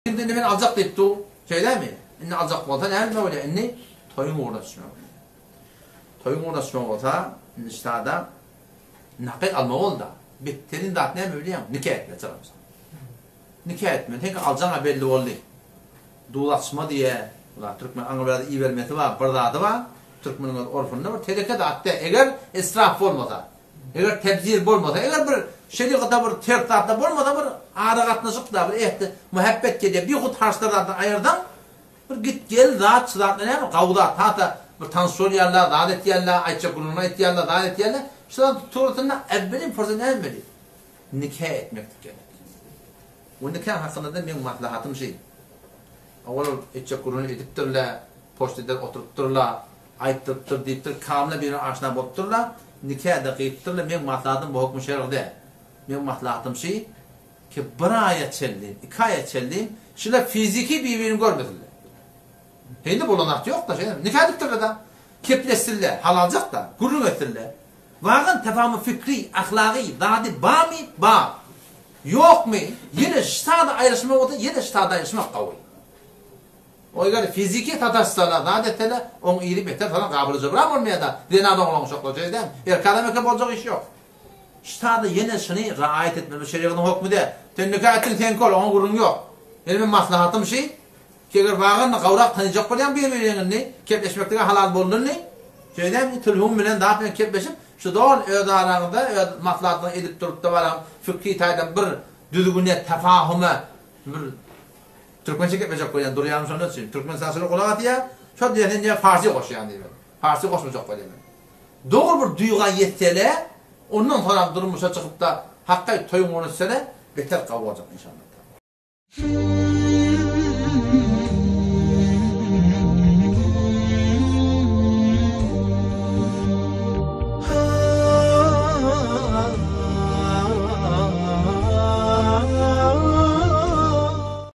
Indi indi men aljak diýip dur. Şeýdämi? Indi aljak bolsa näme etmek bolýar? Indi toýuň ugruna düşmek bolýar. Toýuň ugruna düşmek bolsa, indi ştada nakyl alma bolda. Betterin zat näme bilýäňmi? Nika etme çyramsa. Nika etme. Seňki aljaň-a belli boldy. Duz açma diýe. Ulan türkmen aňy biraz ibermesi bar, bir zady bar. Türkmeniň öz orfunda bir teleke zat däl. Eger israf bolmasa. Eger tebzir bolmasa, eger bir şerigata bir ters zatlar bolmasa bir aragatnaşyk da bir ehdi muhabbet gelýär. Bihut harçlar zatdan aýyrsaň bir git gel zat şu zatlar näme gawy zat hata bir tanyş bolýarlar zat etýärler aýtjak gürrüňini aýtýarlar zat etýärler. Şu zat tugrusynda äwwelin pursat näme etmeli? Nika etmeklik gerek. Bu nika hakynda-da meň maslahatym şi. Owal ol etjek gürrüňini edipdirler, poçta eder oturypdyrlar. Aýtdyrypdyr diýipdir, Kamyla birine aşna bolupdyr-la, nika-da gyýypdyr-la, meň maslahatym bu hokmy şerg däl. Meň maslahatym şy, ki bir aýa çenli, iki aýa çenli şular fiziki bir-birini görmesinler. Hende bolan zat ýok-da, şeýdemi? Nika edipdirler-da, kepleşsinler, halaljak-da, gürrüň etsinler. Wagan tefahum fikri, ahlagy, zady barmy? Bar. Ýokmy? Ýene ştada aýryşmak bolsa, ýene ştada aýryşmak gowy. O eger fiziki sataşsalar, zat etseler, oň yzy beter salan gabyly jybran bolmaýada, zenan oglan uşaklar şeýle dälmi? Erkek adam eken boljak iş ýok. Ştada ýene şuny raýat etmeli, bu şerigatyň hokmy däl. Sen nika etdiň seňki ol, oňa gürrüň ýok. Ýöne men maslahatym şi, ki eger wagyny gowrak tanyjak bolýaň bir-biriňi indi, kepleşmeklige halal boldy indi, şeýle dälmi, tilhum bilen zat bilen kepleşip, şu doly öz araňyzda öz maslahatyňy edip durupda balam fikri taýdan bir düzgüne, tefahuma bir Türkmençe geplejek bolýan durýanym şondan üçin. Türkmen saçyna gulak asýar, şo diýýär sen diýýär parsy goşýaň diýýär. Parsy goşmajak bolýan men. Dogry bir duýga ýetsele, ondan soňam durmuşa çykypda hakgaý toýuň ugruna düşsele, beter gawy boljak inşallah.